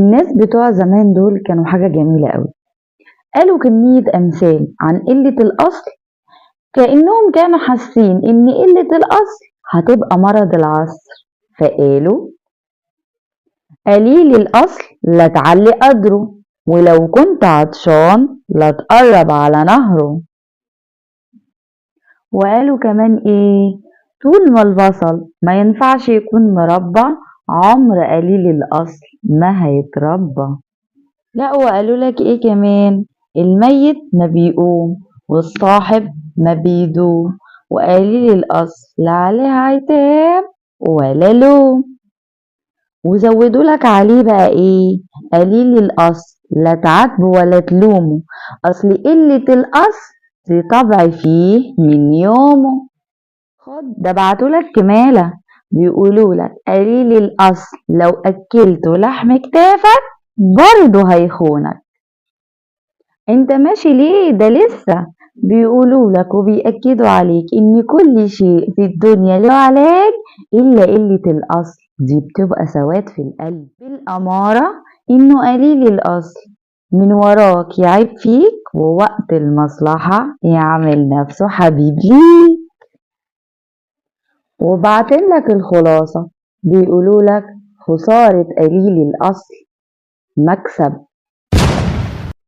الناس بتوع زمان دول كانوا حاجة جميلة قوي، قالوا كمية أمثال عن قلة الأصل، كأنهم كانوا حاسين إن قلة الأصل هتبقى مرض العصر، فقالوا قليل الأصل لا تعلي قدره، ولو كنت عطشان لا تقرب على نهره. وقالوا كمان إيه؟ طول ما البصل ما ينفعش يكون مربى، عمر قليل الأصل ما هيتربى. لا وقالوا لك إيه كمان؟ الميت ما بيقوم والصاحب ما بيدوم، وقليل الأصل لا عليه عتاب ولا لوم. وزودوا لك عليه بقى إيه؟ قليل الأصل لا تعاتبه ولا تلومه، أصل قلة الأصل دي طبع فيه من يومه. خد ده بعتولك كمالة، بيقولوا لك قليل الأصل لو أكلته لحم كتافك برضه هيخونك. انت ماشي ليه؟ ده لسه بيقولوا لك وبيأكدوا عليك ان كل شيء في الدنيا له علاج الا قلة الأصل، دي بتبقى سواد في القلب. بالأمارة انه قليل الأصل من وراك يعيب فيك، ووقت المصلحة يعمل نفسه حبيب ليك. وبعتين لك الخلاصة، بيقولوا لك خسارة قليل الأصل مكسب.